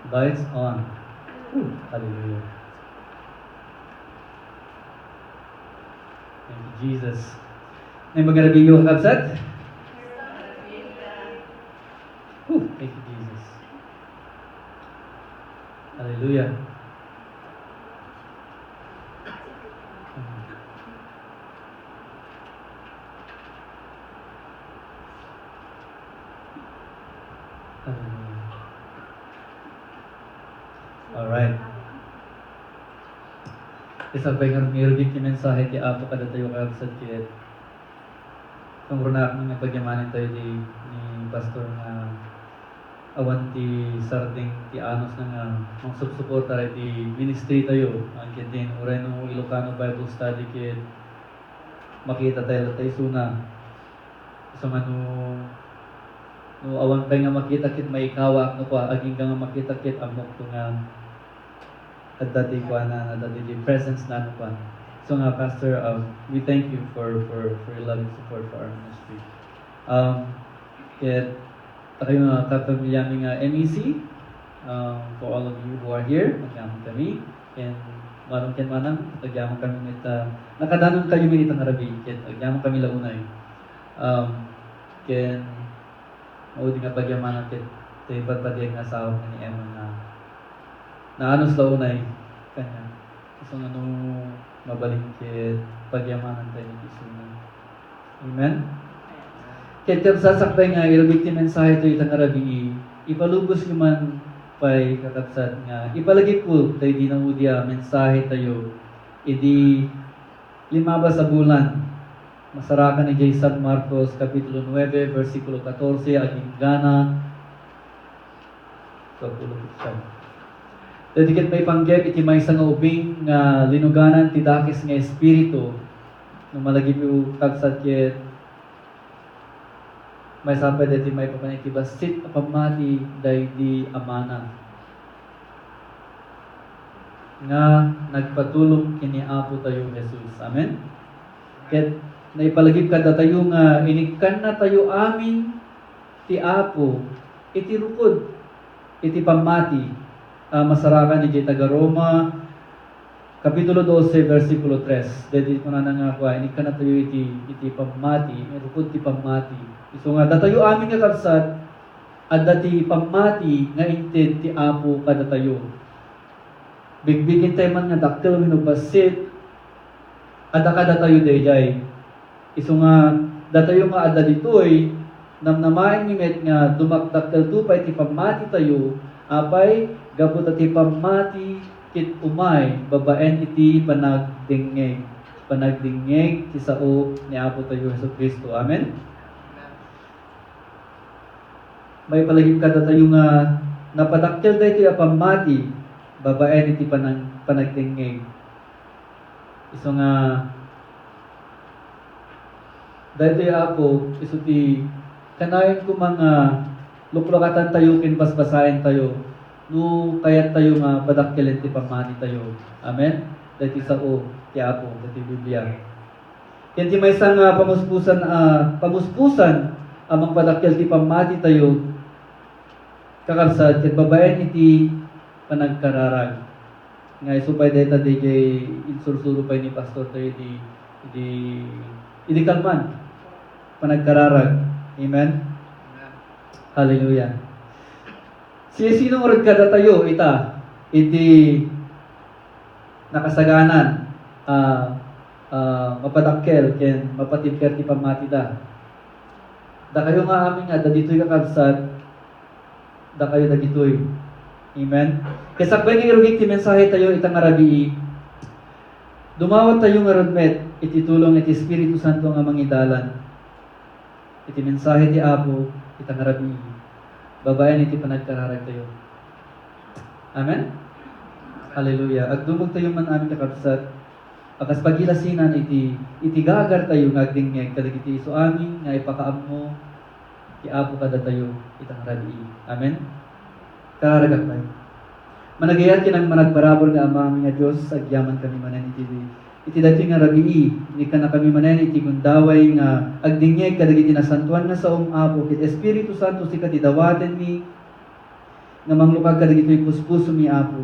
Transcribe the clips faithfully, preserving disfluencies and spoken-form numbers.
Lights on. Whew, hallelujah. Thank you, Jesus. Naimbag nga rabii, kakabsat? Whew, thank you, Jesus. Hallelujah. Hallelujah. Alright. Isabay nga rumiribik ti mensahe ti Apo kadatayo, kakabsat, ket sumurnaak nga pagyamanen tayo di ni Pastor nga awan ti sardeng ti anus na nga mangsupsuporta iti ministry tayo. Ket din, uray no Ilocano Bible Study ket makita tayo latta isuna. Isu nga no, no awan pay nga makita ket maikawak, no kua, agingga nga makita ket ammokto nga adda ti kuana, adda ti presence na, no kua. So nga, Pastor, um, we thank you for, for, for your love and support for our ministry. Um, ket, tayo nga kapamilya mi nga M E C, um, for all of you who are here, nagyaman kami. And Marong ken Manang, nagyaman kami met, ah, nakadanon kayo met ita nga rabii, ket agyaman kami la unay. Um, ken, maudi nga pagyamanak ket, ti padpadiag nga asawa ni Emma nga naanus la unay kaniak. Isu nga no mabalin ket pagyamanan tayo ni isuna. Amen? Ket kabsat, sakbay nga iribik ti mensahe tayo ita nga rabii, ipalubos ko man pay, kakabsat, nga ipalagipko tayo di naudi a mensahe tayo idi limabas a bulan. Masarakan idiay San Marcos, Kapitulo nuebe, bersikulo katorse, aginggana, Daytoy ket maipanggep iti maysa nga ubing nga linuganan ti dakes nga espiritu. No malagipyo, kabsat, ket maysa pay daytoy maipapan iti bassit a pammati daydi amana nga nagpatulong ken ni Apo tayo Jesus. Amen? Ket naipalagip kadatayo nga inikkannatayo amin ti Apo iti rukod iti pammati a masarakan idiay taga-Roma, Kapitulo dose, bersikulo tres. Daydi kunana nga, kua, inikkannatayo iti, iti pammati, rukod ti pammati. Isu nga, datayo amin nga kabsat, adda ti pammati nga inted ti Apo kadatayo. Bigbigentayo man nga dakkel wenno bassit, adda kadatayo daydiay. Isu nga, datayo nga adda ditoy, namnamaenmi met nga dumakdakkelto pay ti pammatitayo, apay, gapu ta ti pammati ket umay babaen iti panagdengngeg, panagdengngeg ti sao ni Apo tayo Jesu-Cristo. Amen? Maipalagip kadatayo nga napadakkel daytoy a pammati babaen iti panag-, panagdengngeg. Isu nga, daytoy, Apo, isu ti kanayon koma nga luklukatantayo ken basbasaentayo no kayattayo nga padakkelen ti pammatitayo. Amen? Daytoy sao ti Apo, daytoy Biblia. Ken ti maysa nga pamuspusan a, pamuspusan a mangpadakkel ti pammatitayo, kakabsat, ket babaen iti panagkararag. Nga isu pay dayta diay insursuro pay ni Pastor tayo di, di, idi kalman. Panagkararag. Amen? Hallelujah. Sisino ngarud kadatayo ita iti nakasaganan a, a, mapadakkel ken mapatibker ti pammatida? Dakayo nga amin nga adda ditoy, kakabsat, dakayo dagitoy. Amen? Ket sakbay nga irugik ti mensahe tayo ita nga rabii, dumawat tayo ngarud met iti tulong iti Espiritu Santo nga mangidalan iti mensahe ti Apo ita nga rabii, babaen iti panagkararag tayo. Amen? Hallelujah. Agdumog tayo man amin, kakabsat, a kas pagilasinan iti, iti gagar tayo nga agdengngeg kadagiti isu amin nga ipakaammo ti Apo kadatayo ita nga rabii. Amen? Kararagak pay. Managayat ken managparabur nga Ama amin nga Dios, agyaman kami manen iti, iti daytoy nga rabii, inikkana kami manen iti gundaway nga agdengngeg kadagiti nasantoan nga saom, Apo, ket Espiritu Santo, sika ti dawatenmi, nga manglukag kadagitoy puspusomi, Apo.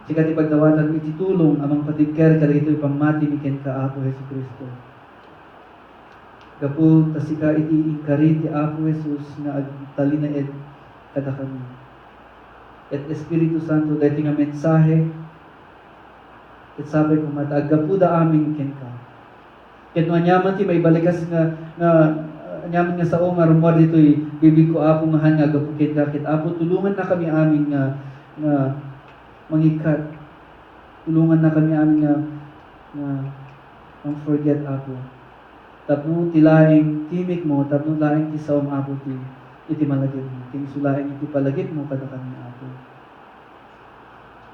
Sika ti pagdawatanmi ti tulong a mangpatigker kadagitoy pammatimi kenka, Apo Jesu-Cristo. Gapu ta sika iti inkari ti Apo Jesus nga agtalinaed kadakami. Ket Espiritu Santo, daytoy nga mensahe, ket sapay koma ta aggapuda amin kenka. Ket no aniaman ti maibalikas nga, nga, ah, aniaman nga sao nga rummuar ditoy bibigko, Apo, nga han nga aggapu kenka, ket, Apo, tulongannakami amin nga, nga mangikkat. Tulongannakami amin nga, nga, nga forget, Apo. Tapno ti laeng timekmo, tapno laeng ti saom, Apo, ti, iti malagipmo. Ken isu laeng iti palagipmo kadakami, Apo.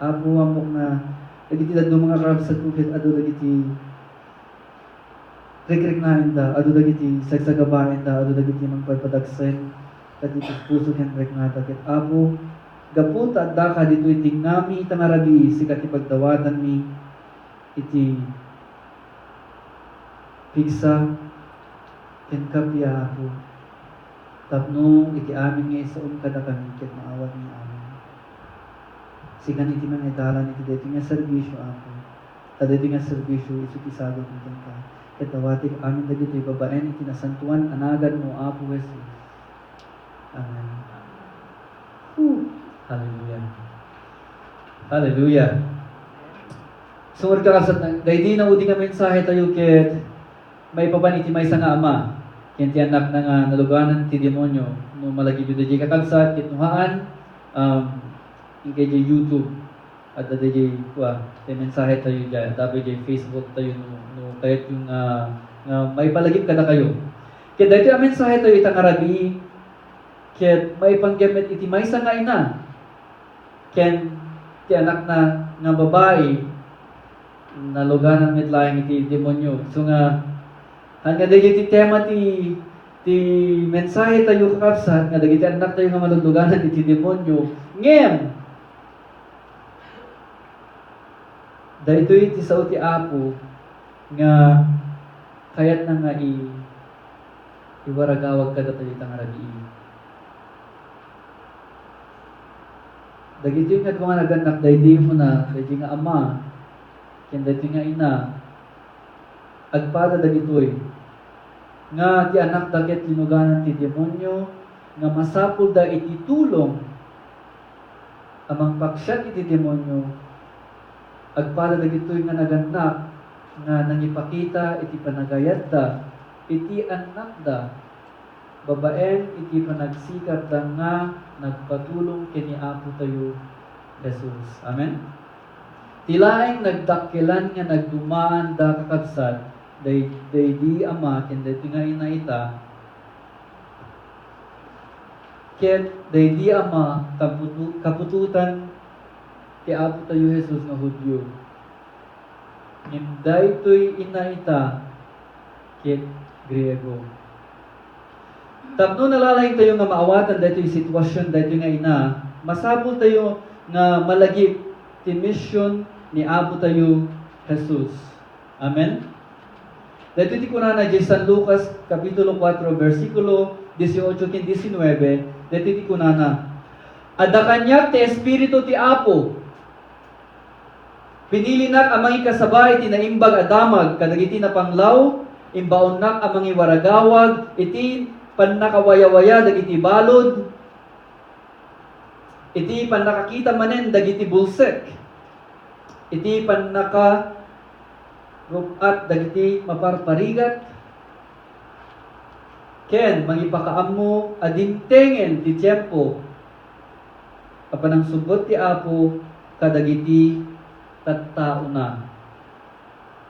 Apo, ammok nga dagiti dadduma nga kakabsatko ket adu dagiti rikriknaenda, adu dagiti sagsagabaenda, adu dagiti mangpadpadagsen kadagiti puso ken riknada. Ket, Apo, gapu ta addaka ditoy, tingngami ita nga rabii, sika ti pagdawatanmi iti pigsa ken kappia, Apo, tapno iti amin nga isaom kadakami ket maawatmi amin. Sikan iti mangadalan iti daytoy nga serbisio, Apo. Ta daytoy nga serbisio isu ti sagut kenka. Ket dawatek amin dagitoy babaen iti nasantoan a naganmo, Apo Jesus. Amen. Whew. Hallelujah. Hallelujah. Sumurot ka, kakabsat, daydi naudi nga mensahe tayo ket maipapan iti maysa nga ama ken ti annakna nga naluganan ti demonio. No malagipyo daydi, kakabsat, ket no haan, um, inkay diay YouTube. Adda daydiay, kua, ti mensahe tayo diay, adda pay diay Facebook tayo no, no kayatyo nga, nga maipalagip kadakayo. Ket daytoy a mensahe tayo ita nga rabii, ket maipanggep met iti maysa nga ina, ken ti anakna nga babai, naluganan met laeng iti demonio. So nga, han nga daydiay ti tema ti, ti mensahe tayo, kakabsat, nga dagiti annak tayo nga maluluganan iti demonio. Ngem, daytoy ti sao ti Apo nga kayatna nga i-, iwaragawag kadatayo ita nga rabii. Dagitoy nga dua nga nagannak daydi, umuna, daydi nga ama, ken daytoy nga ina, agpada dagitoy nga ti anakda ket linuganan ti demonio, nga masapulda iti tulong a mangpaksiat iti demonio, agpada dagitoy nga nagannak nga nangipakita iti panagayatda iti annakda babaen iti panagsikapda nga nagpatulong ken ni Apo tayo Jesus. Amen? Ti laeng nagdakkelan nga nagdumaanda, kakabsat, day-, daydi ama ken daydi nga ina ita, ket daydi ama kaputu-, kaputotan ti Apo tayo Jesus nga Judio. Ngem daytoy ina ita ket Griego. Tapno nalaing tayo nga maawatan daytoy sitwasyon, daytoy nga ina, masapul tayo nga malagip ti mision ni Apo tayo Jesus. Amen? Daytoy ti kunana diay San Lucas, Kapitulo kuatro, bersikulo dieciocho ken diecinueve, daytoy ti kunana, "Adda kaniak ti Espiritu ti Apo. Pinilinak a mangikasaba iti naimbag a damag kadagiti napanglaw, imbaonnak a mangiwaragawag iti pannakawayawaya dagiti balud, iti pannakakita manen dagiti bulsek, iti pannakarup-at dagiti maparparigat, ken mangipakaammo a dimtengen ti tiempo a panangsubot ti Apo kadagiti tattaona."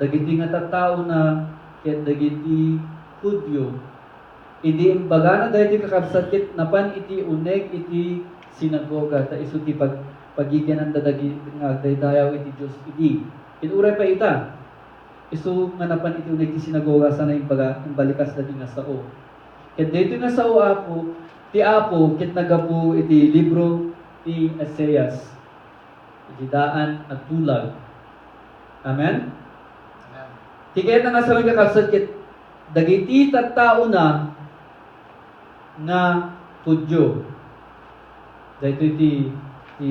Dagiti nga tattaona ket dagiti Judio. Idi imbagana daytoy, kakabsat, ket napan iti uneg iti sinagoga, ta isu ti pag-, pagigiananda dagiti nga agdaydayaw iti Dios idi. Ket uray pay ita, isu nga napan iti uneg ti sinagoga, sana imbaga, imbalikas dagiti nga sao. Ket daytoy nga sao, Apo, ti Apo, ket naggapu iti libro ni Isaias. Iti daan a tulag. Amen? Amen. Ti kayatna nga sawen, kakabsat, ket dagiti tattaona nga Judio. Daytoy ti, ti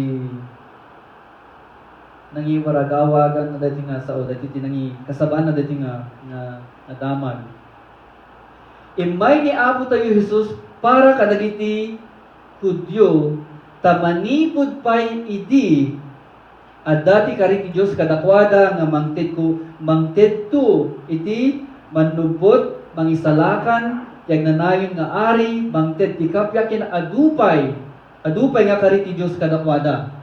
nangiwaragawagan na daytoy nga sao, daytoy ti nangi-, kasabaan na daytoy nga, nga, nga damag. Immay ni Apo tayo Jesus para kadagiti Judio, ta manipud pay idi adda ti kari ti Dios kadakuada nga mangtedko, mangtedto iti mannubbot, mangisalakan ti agnanayon nga ari, mangted ti kappia ken adu pay, adu pay nga kari ti Dios kadakuada.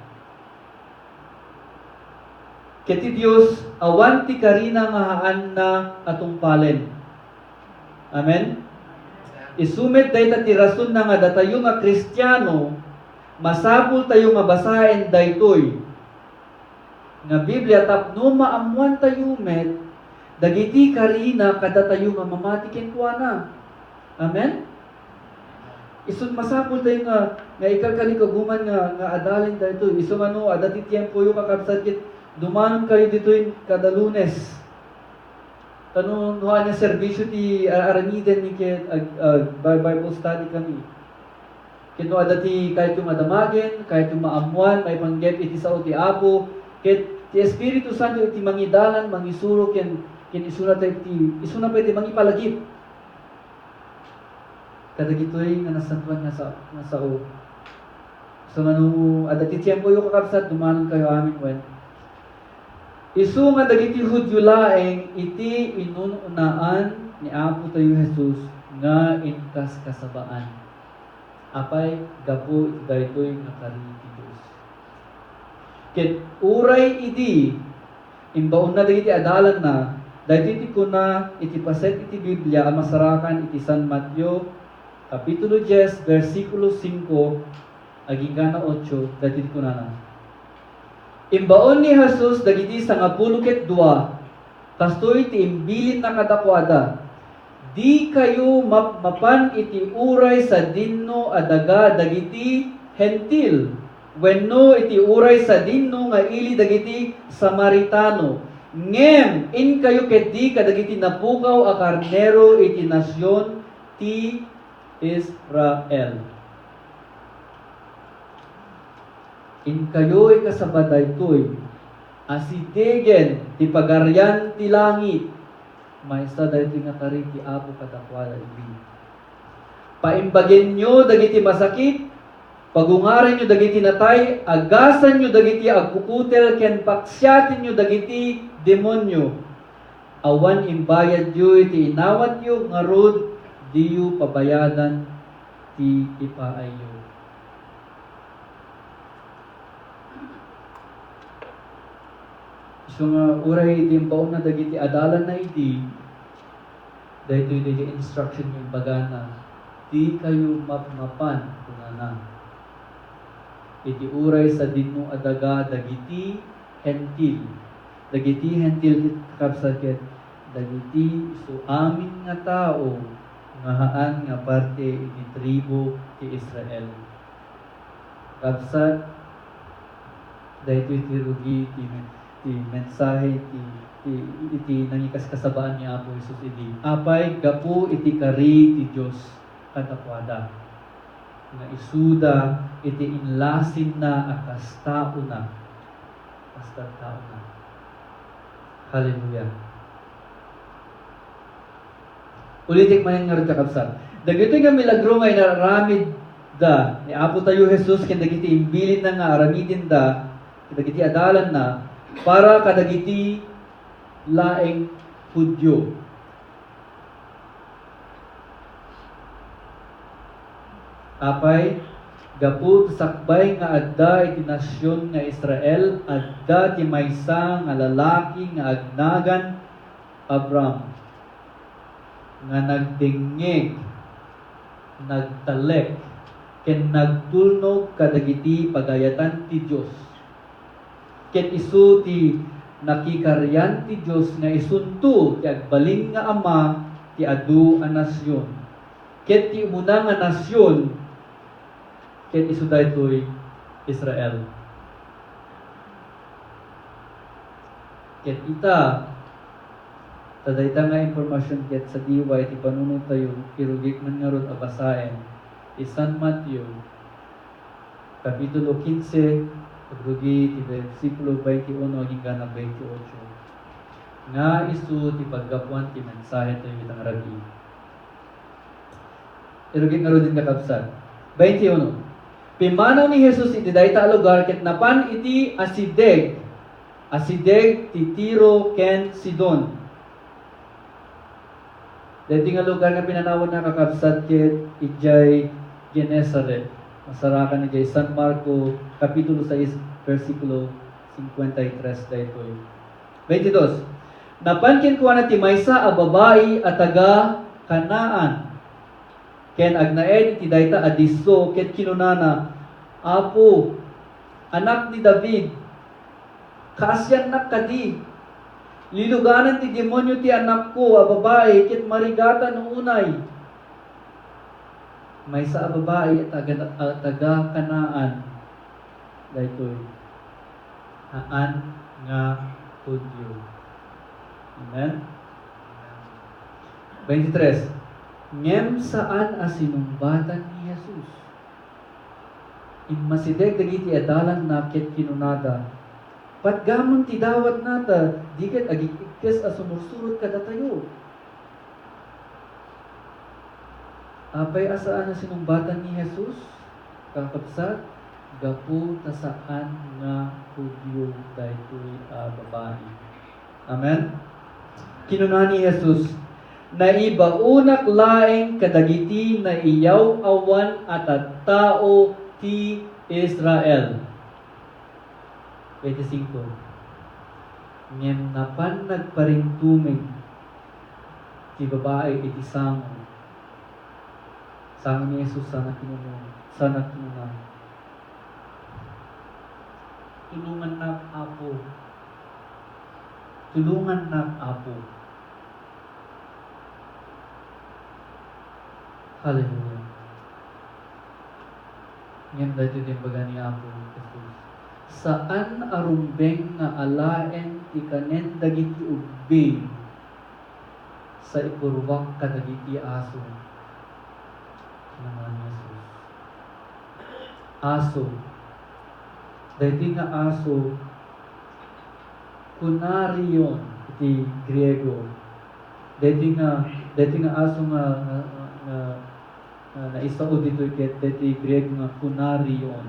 Ket ti Dios, awan ti karina nga haanna a tungpalen. Amen? Isu met dayta ti rasonna nga datayo nga Kristiano, masapultayo nga basaen daytoy nga Biblia tapno maammoantayo met dagiti karina kadatayo nga mamati kenkuana. Amen? Isu masapultayo nga, nga ikalkalikaguman nga, nga adalen daytoy. Isu nga no, adda ti tiempoyo, kakabsat, ket dumanonkayo ditoy kada Lunes. Ta no, no ania serbisio ti ar-, aramiden mi ket ag-, ag-, Bi-, Bible study kami. Ket no adda ti kayatyo nga damagen, kayatyo maammoan, maipanggep iti sao ti Apo, ket ti Espiritu Santo iti mangidalan, mangisuro ken, ken isuna ti, isuna pay ti mangipalagip kadagitoy nga nasantoan nga sa-, nga sao. So, mano, adda ti tiempoyo, kakabsat, dumanonkayo amin wen. Isu nga dagiti Judio laeng iti inun-unaan ni Apo tayo Jesus nga inkaskasabaan. Apay, gapu iti daytoy nga kari ti Dios. Ket uray idi imbaonna dagiti adalanna, daytoy ti kuna iti paset iti Biblia a masarakan iti San Mateo, Kapitulo dies, bersikulo singko, agingga na otso, daytoy ti kunana. Imbaon ni Jesus dagiti sangapulo ket dua, kastoy ti imbilinna kadakuada, "Dikayo mapmapan iti uray sadinno a daga dagiti Hentil, wenno iti uray sadinno nga ili dagiti Samaritano, ngem inkayo ketdi kadagiti napukaw a karnero iti nasion ti Israel." Inkayo ikasaba daytoy, asidegen ti Pagarian ti langit. Maysa daytoy nga kari ti Apo kadakuada idi, "Paimbagenyo dagiti masakit, pagungarenyo dagiti natay, agasanyo dagiti agkukutel, ken paksiatenyo dagiti demonio. Awan imbayadyo iti inawatyo, ngarud, diyo pabayadan ti ipaayyo." Isu nga uray iti imbaonna dagiti adalanna idi, daytoy dagiti instruction nga imbagana, "Dikayo mapmapan," kunana. Iti uray sadinno a daga dagiti Hentil. Dagiti Hentil, kakabsat, ket dagiti isu amin nga tao nga haan nga parte iti tribu ti Israel. Kabsat, daytoy ti rugi ti men-, ti mensahe ti, ti, iti nangikaskasabaan ni Apo Jesus idi. Apay, gapu iti kari ti Dios kadakuada, nga isuda iti inlasinna a kas taona, kas tattaona. Hallelujah. Ulitek manen ngarud, kakabsat. Dagitoy nga milagro nga inaramidda ni Apo tayo Jesus ken dagiti imbilinna nga aramidenda, dagiti adalanna, para kadagiti laeng Judio. Apay, gapu ta sakbay nga adda iti nasion nga Israel, adda ti maysa nga lalaki nga agnagan Abram, nga nagdengngeg, nagtalek, ken nagtulnog kadagiti pagayatan ti Dios. Ket isu ti nakikarian ti Dios nga isunto ti agbalin nga ama ti adu a nasion. Ket ti umuna nga nasion, ket isu daytoy Israel. Ket ita, ta dayta nga impormasion ket sadiwa iti panunot tayo, irugik man ngarud a basaen ti San Mateo, Kapitulo quince, agrugi ti bersikulo twenty-uno agingga na twenty-ocho. Nga isu ti paggapuan ti mensahe tayo itang rabii. Irugit ngaruden, kakabsat. Twenty-uno. Pimmanaw ni Jesus iti dayta a lugar ket napan iti asideg, asideg ti Tiro ken Sidon. Daytoy nga lugar nga pinanawanna, kakabsat, ket idiay Genesaret. Masarakan idiay San Marco, Kapitulo sais, bersikulo cincuenta y tres daytoy. Twenty-dos. Napan kenkuana ti maysa a babai a taga Canaan, ken agnaed iti dayta a disso, ket kinunana, "Apo, Anak ni David, kaasiannak kadi. Liluganan ti demonio ti anakko a babai ket marigatan unay." Maysa a babai a taga, a taga Canaan daytoy. Saan nga Judio. Amen? Twenty-tres. Ngem saan a sinungbatan ni Jesus. Immasideg dagiti adalanna ket kinunada, "Patgamon ti dawatna ta di ket agik-ikkes a sumursurot kadatayo." Apay a saan a sinungbatan ni Jesus, kakabsat? Gapu ta saan nga Judio daytoy a babai. Amen? Kinuna ni Jesus, "Naibaonak laeng kadagiti naiyaw-awan a tattao ti Israel." Twenty-cinco. Ngem napan nagparintumeng ti babai iti sango. Sango ni Jesus, sana kinuna, sana kinuna, "Tulongannak, Apo. Tulongannak, Apo." Hallelujah. Ngem daytoy ti imbaga ni Apo Jesus, "Saan a rumbeng nga alaen ti kanen dagiti ubbing sa ipurruak kadagiti aso." Kinuna ni Jesus, "Aso." Daytoy nga aso, kunarion iti Griego. Daytoy nga, daytoy nga aso nga, nga, nga, nga naisao ditoy ket daytoy Griego nga kunarion.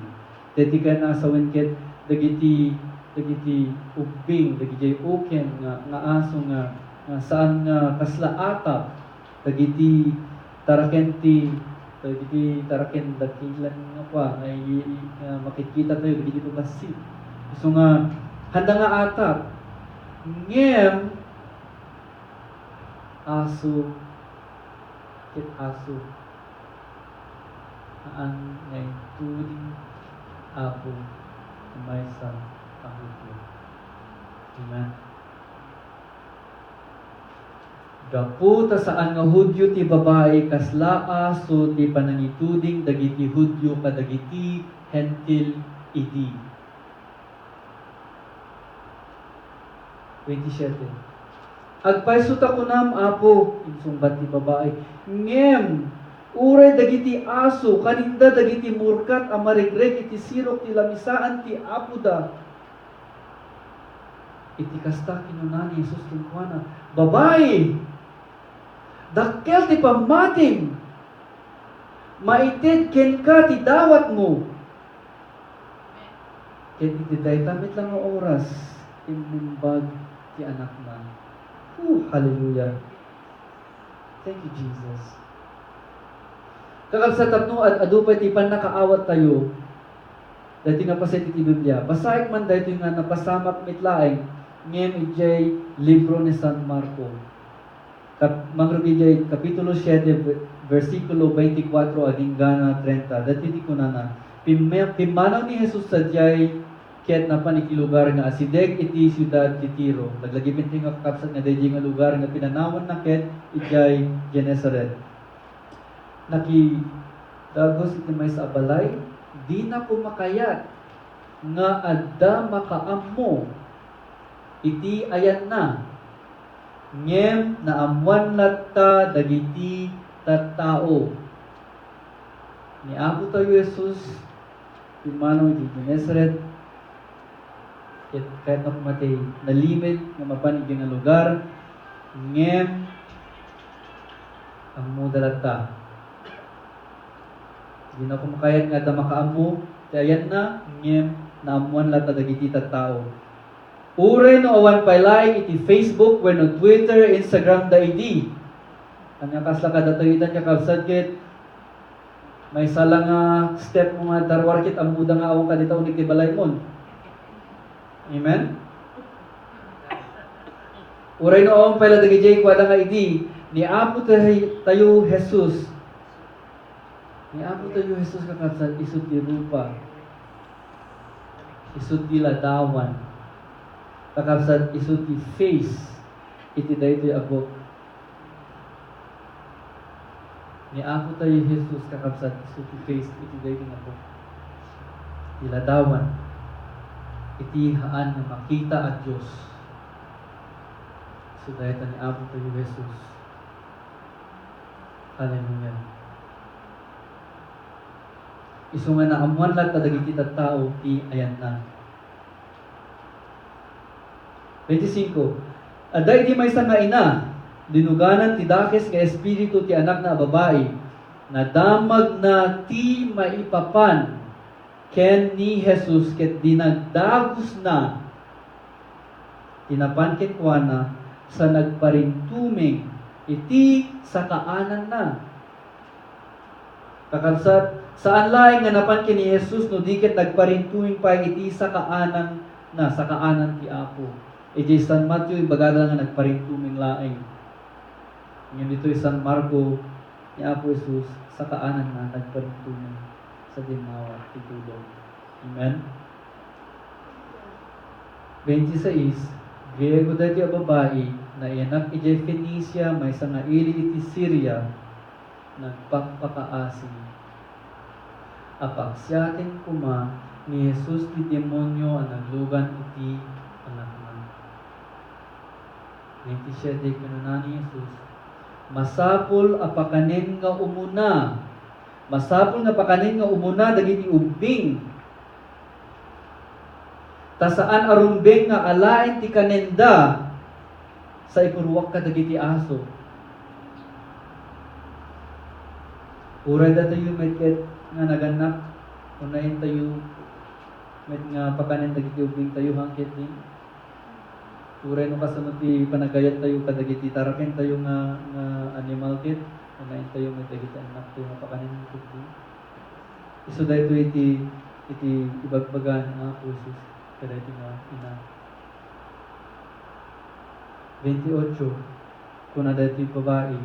Daytoy kayat nga asawen ket dagiti, dagiti ubbing, dagiti uken nga, nga aso nga, nga saan nga kasla atap. Dagiti taraken ti, dagiti taraken dakilan nga kua, nga i-, i-, nga makitkita tayo, dagiti babassit. Isu nga, handa nga atap. Ngem, aso, ket aso. Saan nga intuding Apo, maysa a Judio. Amen. Gapu ta saan nga Judio ti babai, kasla aso ti panangituding dagiti Judio kadagiti Hentil idi. Twenty-siete. "Agpayso ta kunam, Apo," insungbat ti babai, "ngem uray dagiti aso, kaninda dagiti murkat a maregreg iti sirok ti lamisaan ti apoda." Iti kasta, kinuna ni Jesus kenkuana, "Babai, dakkel ti pammatim! Maited kenka ti dawatmo." Ket iti dayta met la nga oras, immimbag ti anakna. Oh, hallelujah. Thank you, Jesus. Kakabsat, tapno ad-adu pay ti pannakaawat tayo, daytoy nga paset iti Biblia. Basaek man daytoy nga napasamak met laeng, ngem idiay libro ni San Marco. Kap-, mangrugi idiay Kapitulo siete, ve-, bersikulo twenty-four agingga na treinta. Daytoy ti kunana, "Pimme-, pimmanaw ni Jesus sadiay ket napan iti lugar nga asideg iti siudad ti Tiro." Laglagipen tayo nga kakabsat nga daydiay nga lugar nga pinanawanna ket idiay Genesaret. Nakidagus iti maysa a balay, dina koma kayat nga adda makaammo iti ayanna, ngem naammoan latta dagiti tattao. Ni Apo tayo Jesus, Pimmanaw idiay Genesaret, ket kayatna koma ti nalimid nga mapan idiay nga lugar, ngem ammoda latta. Dina koma kayat nga adda makaammo ti ayanna, ngem naammoan latta dagiti tattao. Uray no awan pay laeng iti Facebook wenno Twitter, Instagram da idi. Ania, kasla kadatayo itan, kakabsat, ket maysa la nga step mo nga darwar ket ammoda nga awan ka dita uneg ti balaymo. Amen? Uray no awan pay la dagidiay kuada nga idi, ni Apo tay-, tayo Jesus. Ni Apo tayo Jesus, kakabsat, isu ti rupa. Isu ti ladawan. Kakabsat, isu ti face iti daytoy a book. Ni Apo tayo Jesus, kakabsat, isu ti face iti daytoy nga book. Ti ladawan iti haan nga makita a Dios. Isu dayta ni Apo tayo Jesus. Hallelujah. Isu nga naammoan latta dagiti tattao ti ayanna. Twenty-five. Adda idi maysa nga ina, linuganan ti dakes nga espiritu ti anakna a babai. Nadamagna ti maipapan ken ni Jesus ket dinagdagusna ti napan kenkuana sa nagparintumeng iti sakaananna. Kakabsat, saan laeng nga napan ken ni Jesus no di ket nagparintumeng pay iti sakaananna, sakaanan ti Apo. Idiay San Mateo, ibagada nga nagparintumeng laeng. Ngem ditoy San Marco, ni Apo Jesus, sakaananna nagparintumeng sa dinnawa ti tulong. Amen? Twenty-six, Griego daytoy a babai, naiyanak idiay Fenicia, maysa nga ili iti Siria, nagpakpakaasi. Apaksiaten koma ni Jesus ti demonio a naglugan iti anakna. Twenty-seven, kinuna ni Jesus, "Masapul a pakanen nga umuna. Masapul nga pakanen nga umuna dagiti ubbing. Ta saan a rumbeng nga alaen ti kanenda sa ipurruak kadagiti aso." Uray datayo met ket nga nagannak, unayen tayo met nga pakanen dagiti ubbing tayo, ha, ket di. Uray no kasano ti panagayat tayo kadagiti taraken tayo nga, nga animal ket, unayen tayo met dagiti annak tayo nga pakanen ket di. Isu daytoy iti, iti ibagbaga ni Apo Jesus kadaytoy nga ina. Twenty-eight, kuna daytoy babai,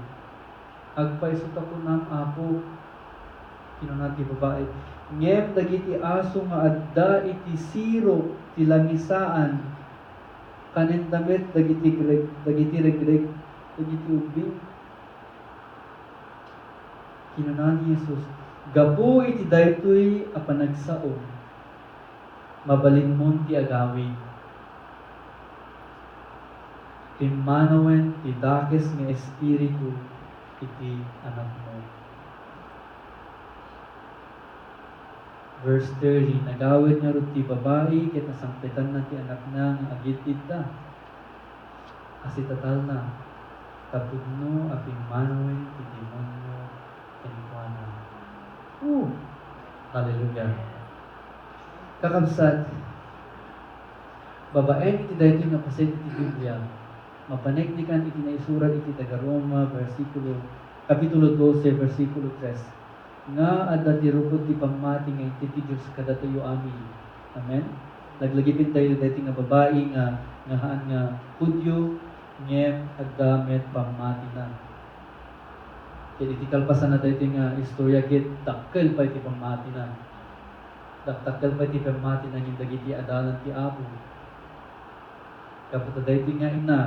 "Agpayso ta kunam, Apo," kinuna ti babai, "ngem dagiti aso nga adda iti sirok ti lamisaan, kanenda met dagiti greg-, dagiti regreg, dagiti ubbing." Kinuna ni Jesus, "Gapu iti daytoy a panagsao, mabalinmon ti agawid. Pimmanawen ti dakes nga espiritu iti anakmo." Verse thirty, nagawid ngarud ti babai ket nasangpetanna ti anakna nga agidgidda. Asitatalna, ta pudno a pimmanawen ti demonio kenkuana. Oh, hallelujah. Kakabsat, babaen iti daytoy nga paset iti Biblia, mapaneknekan iti naisurat iti taga-Roma, bersikulo, kapitulo dose, bersikulo tres, nga adda ti rukod ti pammati nga inted ti Dios kadatayo amin. Amen? Laglagipen tayo daytoy nga babai nga, nga haan nga Judio, ngem adda met pammatina. Ket iti kalpasanna daytoy nga istorya ket dakkel pay ti pammatina. Dakdakkel pay ti pammatina ngem dagiti adalan ti Apo. Gapu ta daytoy nga ina,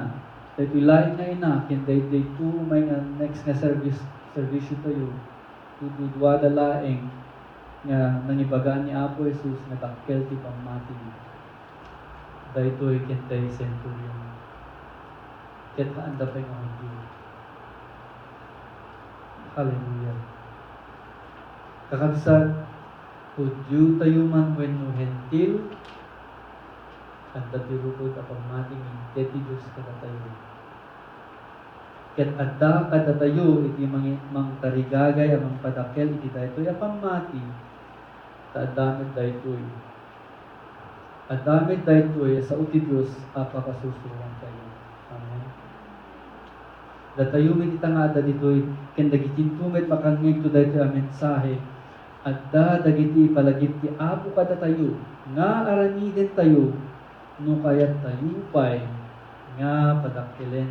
daytoy laeng nga ina, ken daytoy umay nga next nga service, serbisyo tayo, dududuada laeng nga nangibagaan ni Apo Jesus nga dakkel ti pammati. Daytoy ken daytoy centurion. Ket haanda pay nga Judio. Hallelujah. Kakabsat, Judio tayo man wenno Hentil, adda ti rukod a pammati nga inkay ti Dios kadatayo. Ket adda kadatayo iti mangi-, mangtarigagay a mangpadakkel iti daytoy a pammati, ta adda met daytoy. Adda met daytoy a sao ti Dios a pakasusuroantayo. Amen. Datayo met ita nga adda ditoy, ken dagitinto met makangngegto daytoy a mensahe, adda dagiti ipalagip ti Apo kadatayo nga aramidentayo no kayattayo pay nga padakkelen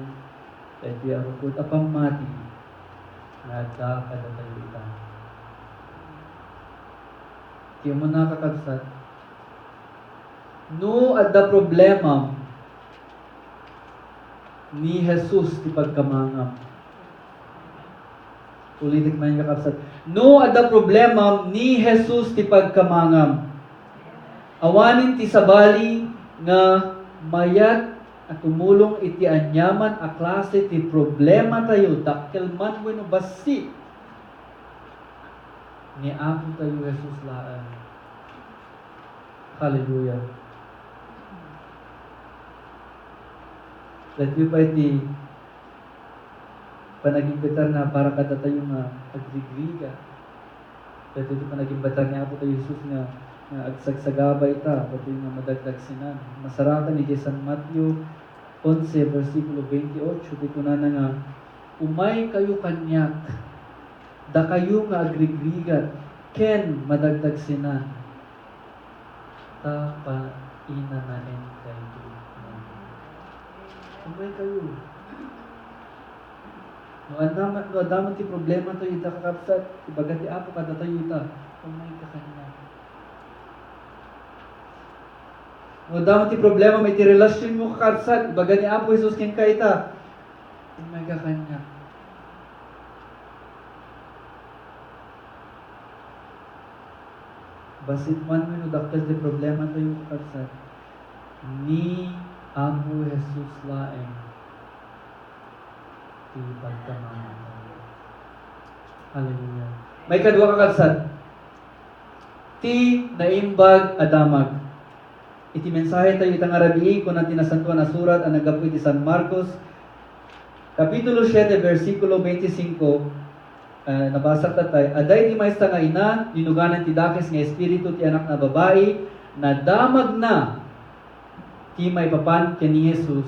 daytoy a rukod a pammati nga adda kadatayo ita. Ti umuna, kakabsat, no adda problemam, ni Jesus ti pagkamangam. Ulitek man, kakabsat. No adda problemam, ni Jesus ti pagkamangam. Awanen ti sabali nga mayat a tumulong iti aniaman a klase ti problematayo, dakkel man wenno bassit, ni Apotayo Jesus laeng. Hallelujah. Daytoy pay ti panagimbitar na para kadatayo nga agrigrigat. Daytoy ti panagimbitar ni Apotayo Jesus nga, nga agsagsagaba ita, daytoy nga madagdagsenan. Masarakan iti San Mateo onse, bersikulo veintiocho, ti kunana nga, "Umaykayo kaniak, dakayo nga agrigrigat ken madagdagsenan, ta painanaenkayto." Umaykayo. No adda man, no adda man ti problematayo ita, kakabsat, ibaga ti Apo kadatayo ita, umayka kaniak. No adda man ti problemam iti relasionmo, kakabsat, ibaga ni Apo Jesus kenka ita, umayka kaniak. Bassit man wenno dakkel ti problematayo, kakabsat, ni Apo Jesus laeng ti pagkamangam. Hallelujah. Maikadua, kakabsat, ti naimbag a damag. Iti mensahetayo ita nga rabii, kuna ti Nasantoan a Surat a naggapu iti San Marcos, Kapitulo siete, bersikulo veinticinco, eh, nabasa ta tay, "Adda iti maysa nga ina, linuganan ti dakes nga espiritu ti anakna a babai, nadamagna ti maipapan ken ni Jesus,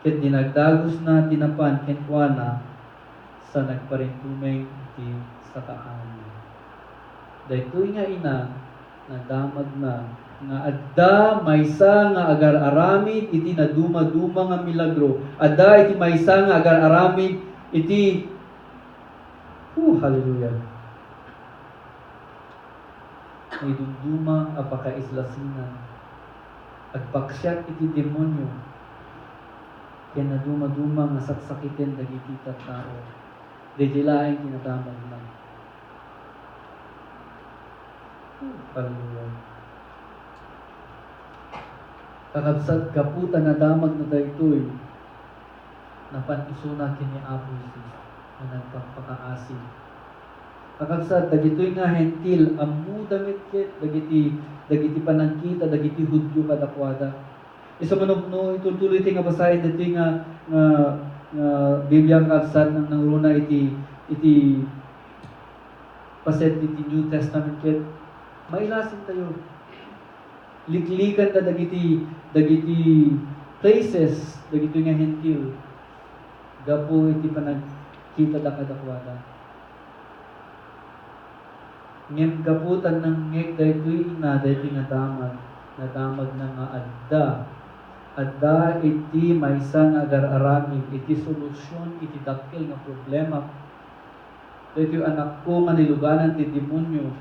ket dinagdagusna ti napan kenkuana, sa nagparintumeng ti sakaana." Daytoy nga ina, nadamagna nga adda maysa nga agar-aramid iti nadumaduma nga milagro. Adda iti maysa nga agar-aramid iti, oh, hallelujah. Naidumduma a pakaislasina. Agpaksiat iti demonio. Ken nadumaduma nga saksakiten dagiti tattao. Daydiay laeng ti nadamagna. Hallelujah. Kakabsat, gapu ta nadamagna daytoy, napan isuna ken ni Apo Jesus nga nagpakpakaasi. Kakabsat, dagitoy nga Hentil, ammoda met ket dagiti, dagiti panagkita dagiti Judio kadakuada. Isu man no, no itultuloy ti nga basaen ditoy nga, nga, nga Biblia, kakabsat, nang nangruna iti, iti paset iti New Testament ket mailasintayo. Liklikanda dagiti, dagiti places, dagitoy nga Hentil, gapu iti panagkitada kadakuada. Ngem gapu ta nangngeg daytoy ina daytoy nga damag, nadamagna nga adda, adda iti maysa nga agar-aramid iti solusion iti dakkel nga problema. Daytoy anakko nga niluganan ti demonio,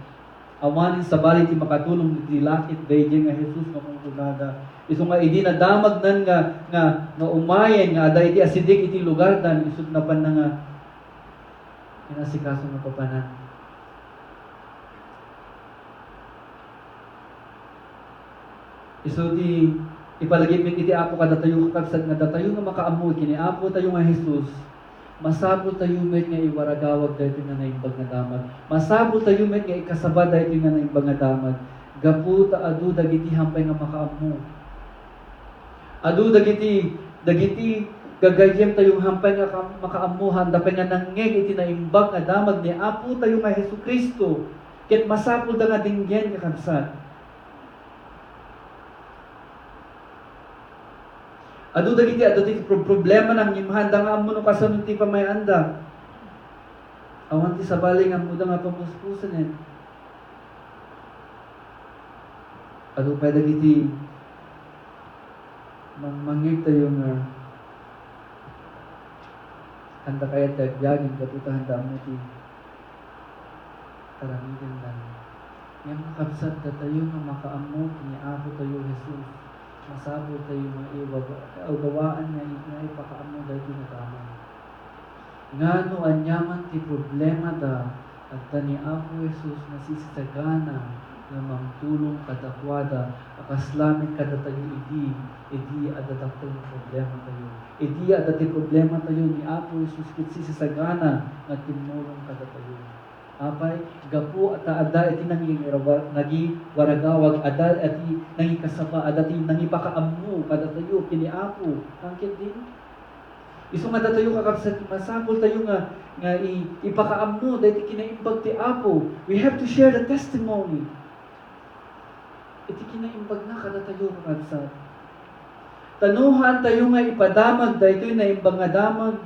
awanen sabali ti makatulong iti lakip daydiay nga Jesus nga kunkunada. Isu nga idi nadamagnan nga, nga, nga umayen nga adda iti asideg iti lugardan, isut' napanna nga inasikaso nga papanan. Isu ti ipalagip met iti Apo kadatayo, kakabsat, nga datayo nga makaammo ken ni Apotayo nga Jesus, Masapultayo met nga iwaragawag daytoy nga naimbag nga damag. Masapultayo met nga ikasaba daytoy nga naimbag nga damag. Gapu ta adu dagiti hampay nga makaammo. Adu dagiti, dagiti gagayyemtayo nga hampay nga ka-, makaammo, haanda pay nga nangngeg iti naimbag nga damag ni Apotayo nga Jesu-Cristo. Ket masapulda nga denggen, kakabsat. Adu dagiti adda ti pro-, problemana ngem haanda nga ammo no kasano ti pamay-anda. Awan ti sabali nga ammoda nga pamuspusen. Adu pay dagiti mang-, mangngegtayo nga haanda kayat ti agbiag, gapu ta haanda ammo ti aramidenda. Ngem kakabsat, datayo nga makaammo ken ni Apotayo Jesus, masapultayo nga iwag-, gawaan nga, nga ipakaammo daytoy nga damag. Nga no aniaman ti problemada, adda ni Apo Jesus nga sisisagana nga mangtulong kadakuada, a kasla met kadatayo idi, idi adda dakkel nga problematayo. Idi adda ti problematayo, ni Apo Jesus ket sisisagana nga timmulong kadatayo. Apay, gapu ta adda iti nangi-, nangiwaragawag, adda iti nangikasaba, adda ti nangipakaammo kadatayo ken ni Apo. Haan ketdi? Isu nga datayo, kakabsat, masapultayo nga, nga i-, ipakaammo daytoy kinaimbag ti Apo. We have to share the testimony. Iti kinaimbagna kadatayo, kakabsat. Ta no haantayo nga ipadamag daytoy naimbag nga damag,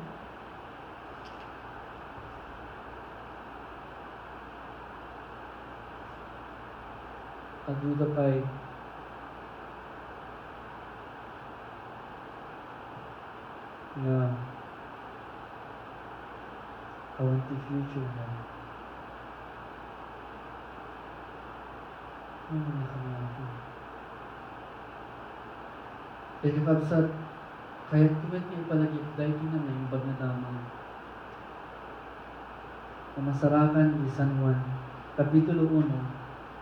aduda pay nga awan ti future na. Ano nga kami natin? Kaya, kakabsat, kayatko met nga ipalagip daytoy nga naimbag nga damag. Mamasarakan di San Juan, Kapitulo uno,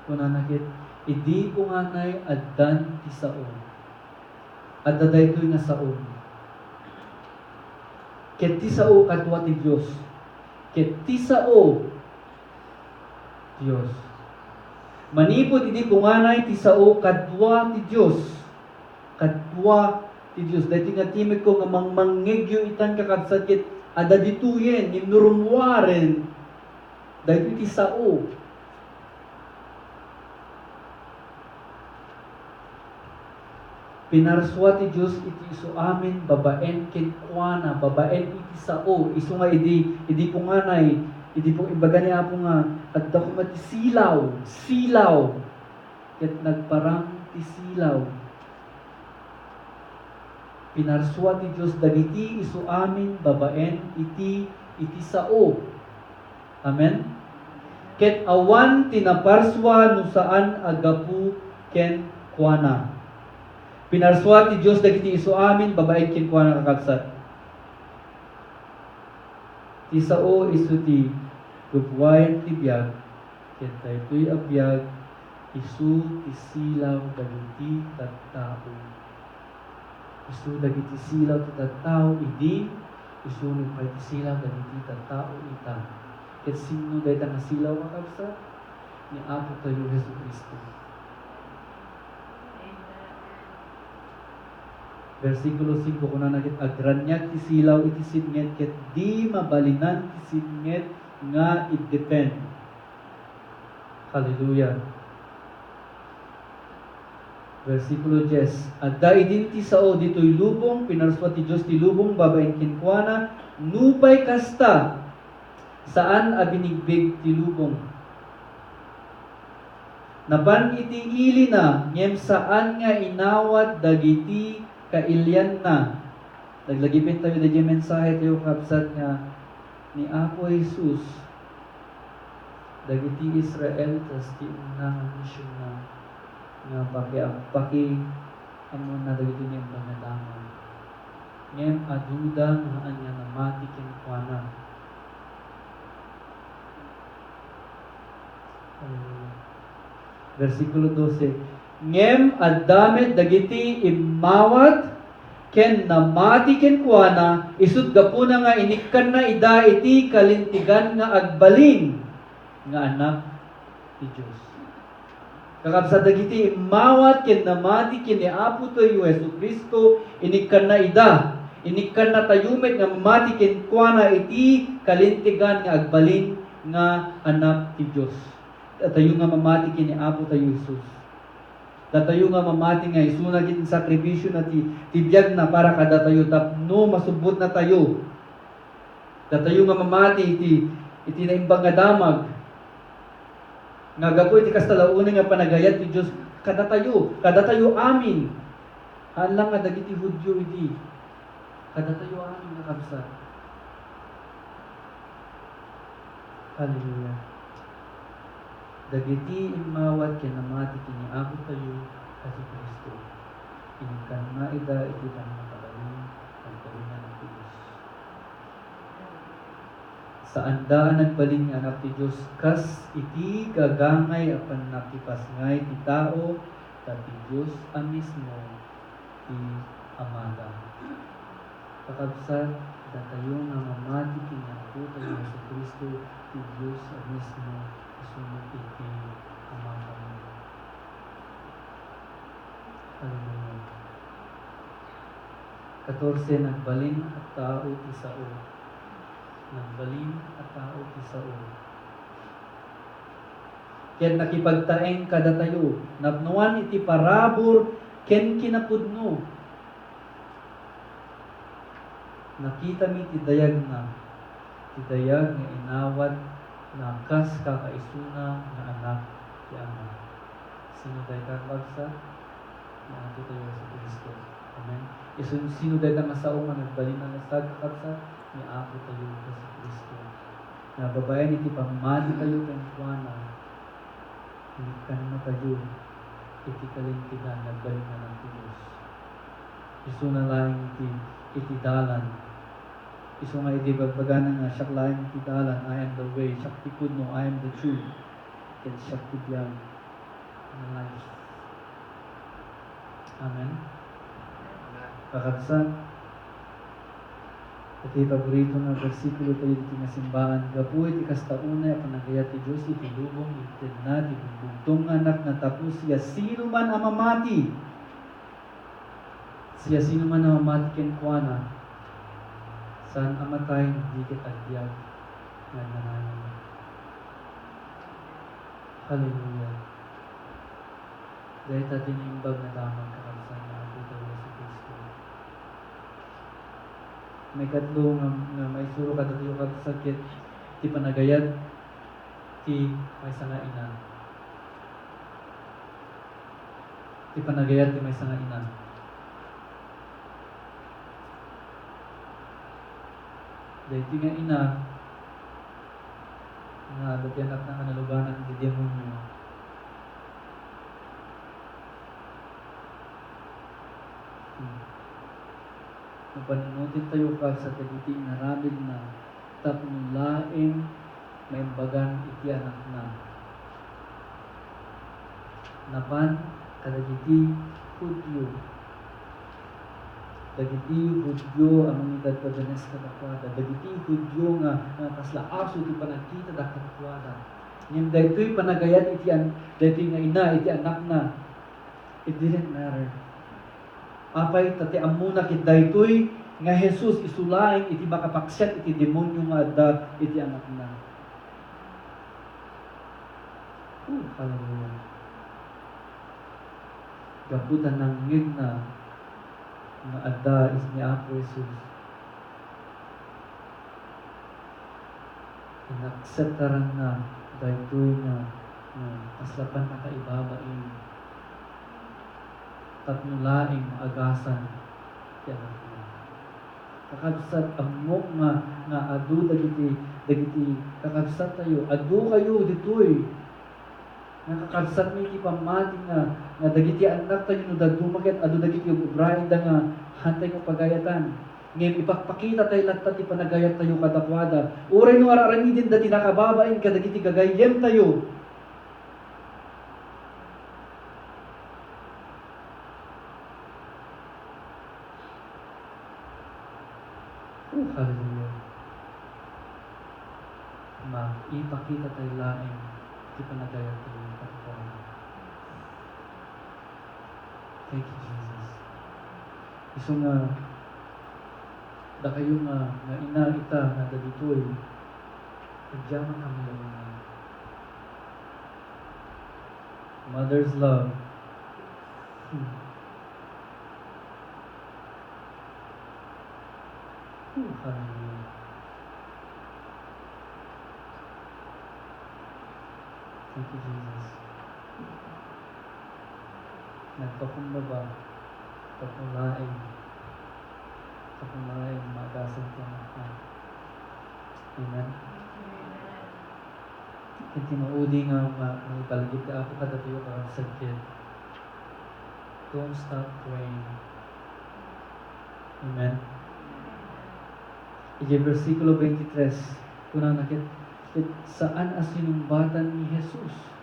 kunana ket, "Idi punganay addan ti sao." Adda daytoy nga sao. Ket ti sao kadua ti Dios. Ket ti sao, Dios. Manipud idi punganay ti sao kadua ti Dios. Kadua ti Dios. Daytoy nga timekko nga mangmangngegyo itan, kakabsat, ket adda ditoyen, ngem no rummuaren, daytoy ti sao. Pinarsua ti Dios iti isu amin babaen kenkuana, babaen iti sao. Isu nga idi, idi punganay, idi pu-, imbaga ni Apo nga, "Adda koma ti silaw, silaw." Ket nagparang ti silaw. Pinarsua ti Dios dagiti isu amin babaen iti, iti sao. Amen? Ket awan ti naparsua no saan a gapu kenkuana. Pinarsua ti Dios dagiti isu amin babaen kenkuana, kakabsat. Ti sao isu ti gubuayan ti biag, ket daytoy a biag isu ti silaw dagiti tattao. Isu dagiti silaw ti tattao idi, isu met pay ti silaw dagiti tattao ita. Ket sinno dayta nga silaw, kakabsat? Ni Apotayo Jesu-Cristo. Bersikulo singko, kunana ket, "Agraniag ti silaw iti sipnget, ket di mabalinan ti sipnget nga iddepen." Hallelujah. Bersikulo dies, "Adda idin ti sao ditoy lubong, pinarsua ti Dios ti lubong babaen kenkuana, nupay kasta, saan a binigbig ti lubong. Napan iti ilina, ngem saan nga inawat dagiti kailianna." Laglagipentayo daydiay mensahetayo, kabsat, nga ni Apo Jesus dagiti Israelitas ti umuna nga misionna nga paki-, pakiammoenna dagiti naimbag nga damag. Ngem aduda nga ania namati kenkuana. Hallelujah. Bersikulo dose, "Ngem adda met dagiti immawat ken namati kenkuana, isut' gapuna nga inikkanna ida iti kalintegan nga agbalin nga anak ti Dios. Kakabsat, dagiti immawat ken namati ken ni Apotayo Jesu-Cristo, inikkanna ida. Inikkannatayo met nga mamati kenkuana iti kalintegan nga agbalin nga anak ti Dios. Datayo nga mamati ken ni Apotayo Jesus. Datayo nga mamati nga isuna ket insakripisio na ti, ti biag na para kadatayo tapno masubbot natayo. Datayo nga mamati iti, iti naimbag nga damag. Nga gapu iti kasta la unay nga panagayat ti Dios kadatayo, kadatayo amin. Haan lang nga dagiti Judio idi. Kadatayo amin nga kabsat. Hallelujah. Dagiti immawat ken namati ken ni Apotayo Jesu-Cristo, inikkanna ida iti pannakabalin, agbalin nga anak ti Dios. Saanda a nagbalin nga anak ti Dios kas iti gagangay a pannakipasngay ti tao, ta ti Dios a mismo ti Amada. Kakabsat, datayo nga mamati ken ni Apotayo Jesu-Cristo, ti Dios a mismo isu met iti Amada. Hallelujah. Katorse, nagbalin a tao ti sao. Nagbalin a tao ti sao. Ket nakipagtaeng kadatayo, napnoan iti parabur ken kinapudno. Nakitami ti dayagna, ti dayag nga inawatna kas kakaisuna nga Anak ti Ama. Sino dayta, kabsat? Ni Apotayo Jesu-Cristo. Amen. Isu, sino dayta nga sao nga nagbalin a nasag, kakabsat? Ni Apotayo Jesu-Cristo. Nga babaen iti pammatitayo kenkuana, inikkannatayo iti kalintegan nga agbalin nga Anak ti Dios. Isuna laeng iti, iti dalan. Isu nga idi bagbagana nga, "Siak laeng iti dalan, I am the way, siak ti pudno, I am the truth, ken siak ti biag." Nga life. Amen. Kakabsat, iti paborito nga bersikulo tayo iti nga simbaan, gapu iti kasta unay a panagayat ti Dios iti lubong, intedna ti bumbugtong nga Anakna tapno siasinoman a mamati, siasinoman a mamati kenkuana, saan a matay, di ket agbiag nga agnanayon. Hallelujah. Dayta ti naimbag nga damag, kakabsat, nga Apotayo Jesu-Cristo. Maikatlo nga, nga maisuro kadatayo, kabsat, ket ti panagayat ti maysa nga ina. Ti panagayat ti maysa nga ina. Daytoy nga ina, nga adda ti anakna nga naluganan iti demonio. Hmm. No panunotentayo, kabsat, dagiti inaramidna tapno laeng maimbagan iti anakna. Napan kadagiti Judio. Dagiti Judio a mangidad-adanes kadakuada, dagiti Judio nga, nga kasla aso ti panagkitada kadakuada. Ngem daytoy panagayat iti an-, daytoy nga ina iti anakna, it didn't matter. Apay ta ti ammona ket daytoy nga Jesus isu laeng iti makapaksiat iti demonio nga adda iti anakna. Oh, hallelujah. Gapu ta nangngegna nga adda is ni Apo Jesus, inakseptaranna daytoy nga, nga kasla pannakaibabain tapno laeng maagasan ti anakna. Kakabsat, ammok nga, nga adu dagiti, dagiti kakabsattayo, adu kayo ditoy. Nga kakabsatmi iti pammati nga, nga dagiti annaktayo no dadduma ket adu dagiti ug-ubraenda nga haantay nga pagayatan. Ngem ipakpakitatayo latta ti panagayattayo kadakuada. Uray no ar-aramidenda ti nakababain kadagiti gagayyemtayo. Oh, hallelujah. Maipakita tayo laeng ti panagayat tayo kadakuada. Thank you, Jesus. Isu nga, dakayo nga, nga ina ita nga dagitoy, agyaman kami laeng. Mother's love. Hmm. Oh, hallelujah. Thank you, Jesus. Nagpakumbaba, tapno laeng, tapno laeng magasat ti anakna. Amen. Amen. Ket ti maudi nga ma-, maipalagip ti Apo kadatayo, kakabsat, ket don't stop praying. Amen. Idiay bersikulo twenty-three, kunana ket, ket saan a sinungbatan ni Jesus.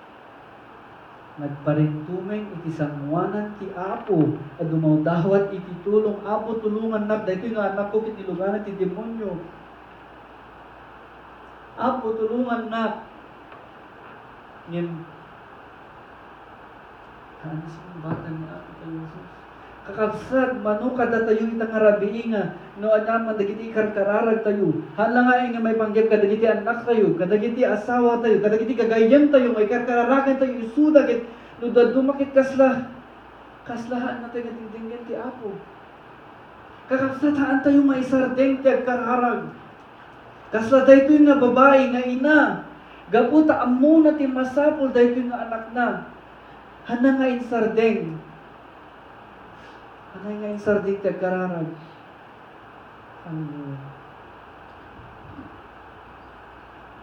Nagparintumeng iti sangoanan ti Apo a dumawdawat iti tulong, "Apo, tulongannak, daytoy nga anakko ket nilugana ti demonio. Apo, tulongannak." Ngem, haan a sinungbatan ni Apo tayo Jesus. Kakabsat, mano kadatayo ita nga rabii nga, no, ania man dagiti ikarkararagtayo, haan la nga, eh, nga maipanggep kadagiti annaktayo, kadagiti asawatayo, kadagiti gagayyemtayo nga ikarkararagantayo isuda ket no dadduma ket kasla, kasla haannatayo nga dengdenggen ti Apo. Kakabsat, haantayo maisardeng ti agkararag. Kasla daytoy nga babai nga ina, gapu ta ammona ti masapul daytoy nga anakna, haanna nga insardeng. Haanna nga insardeng ti agkararag. Hallelujah.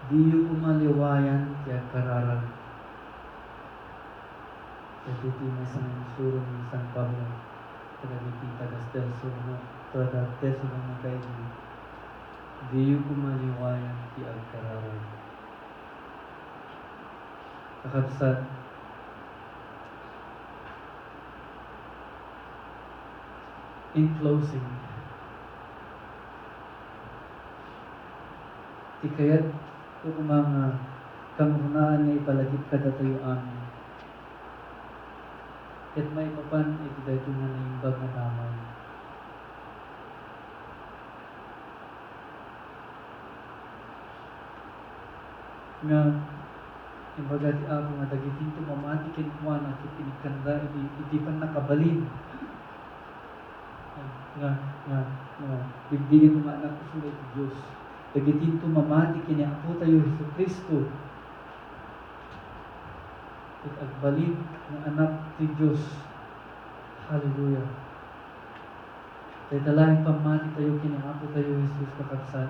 Diyo koma liwayan ti agkararag. Dagiti maysa nga insuro ni San Pablo kadagiti taga-Tesalonica, taga-Tesalonica idi, "Diyo koma liwayan ti agkararag." Kakabsat, in closing, ti kayatko koma nga kangrunaan nga ipalagip kadatayo amin ket maipapan iti daytoy nga naimbag nga damag. Nga imbaga ti Apo nga dagiti inton mamati kenkuana ket inikkanda iti, iti pannakabalin nga, nga, nga bibiggen nga anak isuda iti Dios. Dagiti inton mamati ken ni Apotayo Jesu-Cristo ket agbalin nga anak ti Dios. Hallelujah. Dayta laeng pammatitayo ken ni Apotayo Jesus, kakabsat.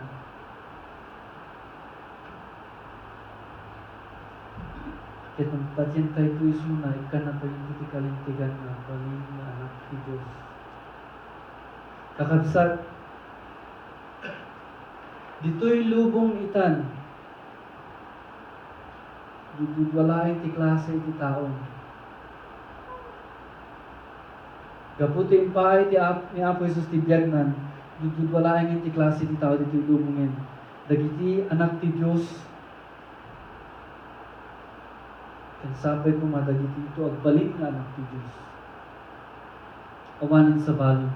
Ket no patientayto isuna, ikkannatayo ti kalintegan nga agbalin nga anak ti Dios. Kakabsat, ditoy lubong itan, dududua laeng ti klase iti tao. Gapu ti impaay ti Ap-, ni Apo Jesus ti biagnan, dududua laeng ti klase iti tao ditoy lubongen. Dagiti anak ti Dios, ken sapay koma dagiti ito agbalin nga anak ti Dios. Awanen sabali.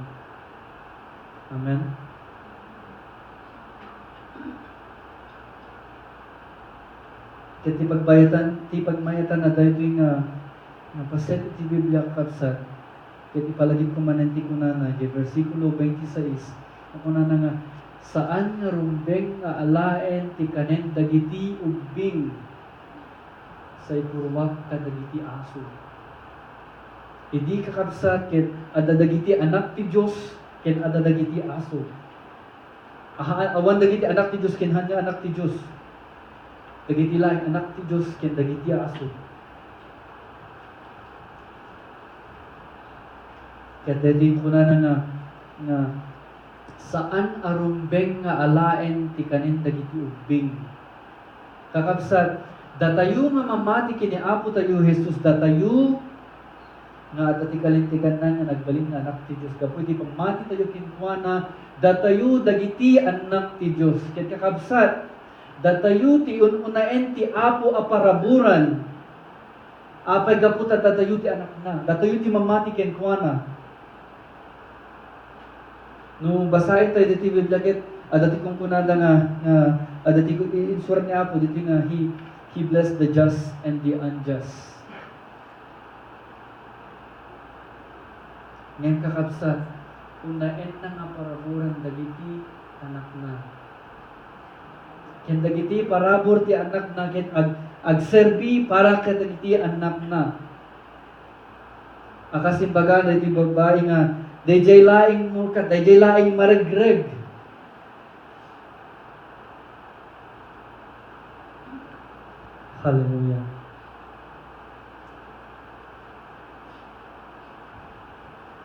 Amen. Ket ti pagbayatan, ti pagmayatan na daytoy nga, nga paset iti Biblia, kakabsat, ket ipalagipko manen ti kunana, iti bersikulo twenty-six, a kunana nga, "Saan nga rumbeng nga alaen ti kanen dagiti ubbing sa ipuruak kadagiti aso." Idi, kakabsat, ket adda dagiti anak ti Dios ken adda dagiti aso. Aha, awan dagiti anak ti Dios ken haan nga anak ti Dios. Dagiti laeng anak ti Dios ken dagiti aso. Ket daytoy kunana nga, nga, "Saan a rumbeng nga alaen ti kanen dagiti ubbing." Kakabsat, datayo nga mamati ken ni Apo tayo Jesus, datayo nga adda ti kalinteganna nga nagbalin nga anak ti Dios. Gapu iti pammatitayo kenkuana, Datayo dagiti annak ti Dios. Ket kakabsat, datayo ti un-unaen ti Apo a paraburan. Apay gapu ta datayo ti anakna, datayo ti mamati kenkuana. No basaentayo ditoy Biblia ket adda ti kunkunada nga, nga adda ti i-, insurat ni Apo ditoy nga he, he blessed the just and the unjust. Ngem kakabsat, unaenna nga paraburan dagiti anakna. Ken dagiti parabur ti anakna ket ag-, agserbi para kadagiti annakna. A kas imbagana iti babbai nga, "Daydiay laeng mulkat, daydiay laeng maregreg." Hallelujah.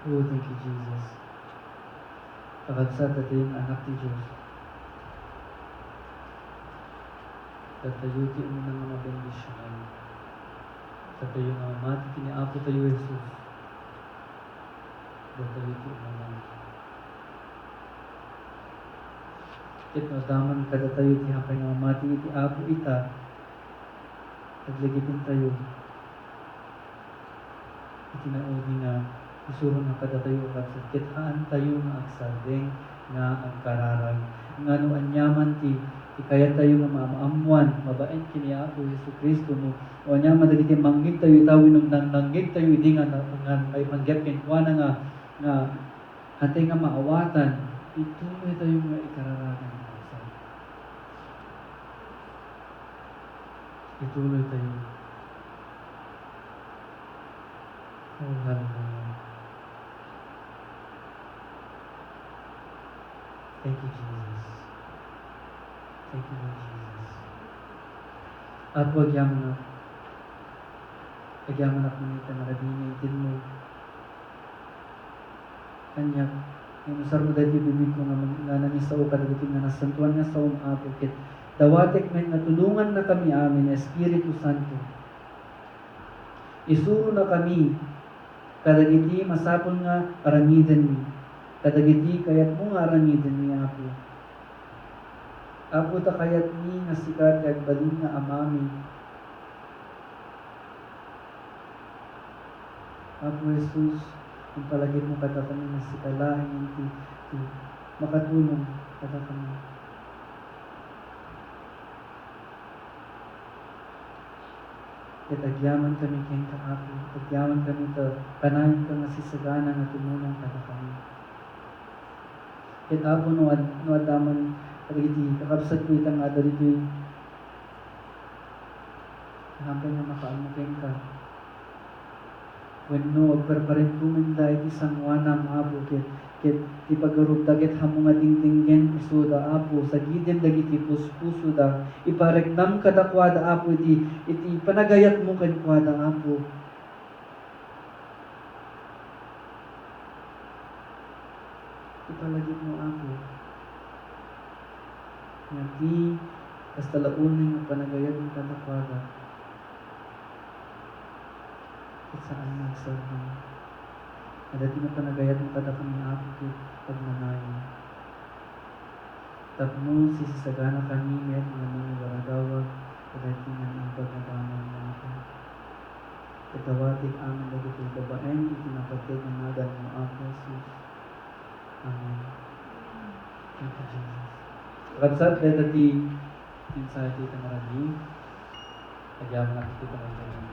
Oh, thank you, Jesus. Kakabsat, datayo nga anak ti Dios. Datayo ti umuna nga mabendisionan. Datayo nga mamati ken ni Apo tayo Jesus. Datayo ti umuna. Ket no adda man kadatayo ti apay nga mamati iti Apo ita, aglagipentayo iti naudi nga isurona kadatayo, kakabsat, ket haantayo nga agsardeng nga agkararag. Nga no aniaman ti, ti kayattayo nga maam-ammoan babaen ken ni Apo Jesu-Cristo, no, no aniaman dagiti mangngegtayo ita wenno nangnangngegtayo idi nga, nga maipanggep kenkuana nga, nga haantay nga maawatan, ituloytayo nga ikararagan, kakabsat. Ituloytayo. Oh, hallelujah. Thank you, Jesus. Thank you, Lord Jesus. Apo, agyamanak. Agyamanak man ita nga rabii nga Inted mo. Ania, inusarmo daytoy bibigko nga mang-, nga nangisao kadagiti nga nasantoan nga saom, Apo, ket dawatek met nga tulongannakami amin, Espiritu Santo. Isuronakami kadagiti masapul nga aramidenmi, kadagiti kayatmo nga aramidenmi, Apo. Apo, ta kayatmi nga sika ti agbalin nga Amami. Apo Jesus, impalagipmo kadakami nga sika laeng ti, ti makatulong kadakami. Ket agyamankami kenka, Apo, agyamankami ta kanayon ka nga sisagana nga tumulong kadakami. Ket, Apo, no ad-, no adda man kadagiti kakabsatko ita nga adda ditoy, haanpay nga makaammo kenka. Wenno agparparigkomenda iti sangoanam, Apo, ket, ket ti pagarupda ket haanmo nga dingdinggen isuda, Apo, sagidem dagiti puspusoda. Ipariknam kadakuada, Apo, iti, iti panagayatmo kenkuada, Apo. Ipalagipmo, Apo, nga ti kasta la unay nga panagayatmo kadakuada, ket saan nga agsardeng. Adda ti nga panagayatmo kadakami, Apo, ket agnanayon. Tapno sisisaganakami met nga mangiwaragawag kadagiti nga naimbag nga banag nga Apo. Ket dawatek amin dagitoy babaen iti napateg nga naganmo, Apo Jesus. Amen. Thank you, Jesus. Kakabsat, dayta ti mensahe ti ita nga rabii. Agyamanak iti panagdayag.